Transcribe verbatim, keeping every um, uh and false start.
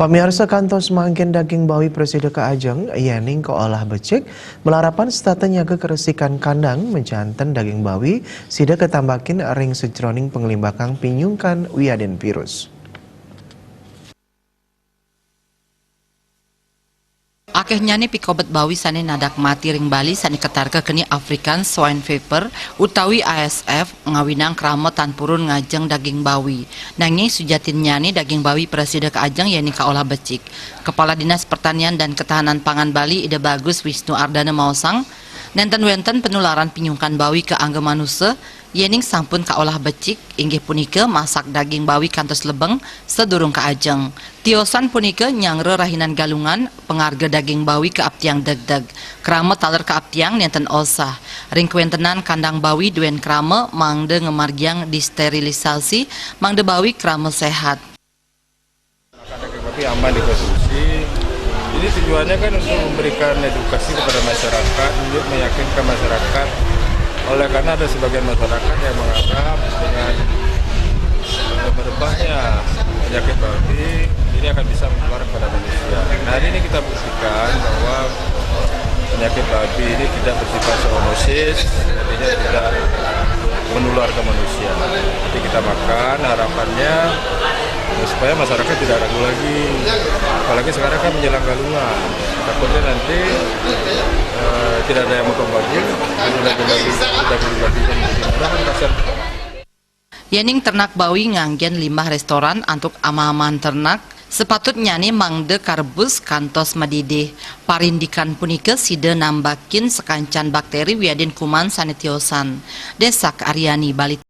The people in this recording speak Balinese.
Pamiarsa, kantos mangkin daging bawi prasida kaajeng, yéning kaolah becik, malarapan setata nyaga kabersihan kandang, majanten daging bawi sida katambakin ring sajeroning panglimbakan pinyungkan wiadin virus. Akéhnyané pikobet bawi sané nadak mati ring Bali sané katarka keni African Swine Fever utawi A S F ngawinang krama tan purun ngajeng daging bawi. Nanging sujatinnyané daging bawi prasida kaajeng yéning kaolah becik. Kepala Dinas Pertanian dan Ketahanan Pangan Bali, Ida Bagus Wisnu Ardana maosang, nénten wénten penularan pinyungkan bawi ka angga manusa, yéning sampun kaolah becik, inggih punika masak daging bawi kantos lebeng sadurung kaajeng. Tiosan punika nyanggra rahinan Galungan, pangarga daging bawi kaaptiang degdeg. Krama taler kaaptiang nénten osah. Ring kawéntenan kandang bawi duén krama mangda ngamargiang disterilisasi, mangda bawi krama séhat. Daging babi aman dikonsumsi. Ini tujuannya kan untuk memberikan edukasi kepada masyarakat, untuk meyakinkan masyarakat. Oleh karena ada sebagian masyarakat yang menganggap dengan merebaknya penyakit babi, ini akan bisa menular kepada manusia. Nah, hari ini kita buktikan bahwa penyakit babi ini tidak bersifat zoonosis, artinya tidak menular ke manusia. Nanti kita makan, harapannya ya, supaya masyarakat tidak ragu lagi. Apalagi sekarang kan menjelang Galungan, takutnya nanti eh, tidak ada yang mau kembali, daging babi, daging babinya menjadi murah, kan kasihan. Yéning ternak bawi nganggén limbah restoran antuk ama-aman ternak, sapatutnyané mangda karebus kantos madidih. Parindikan punika sida nambakin sakancan bakteri wiadin kuman sané tiosan. Désak Aryani, Bali.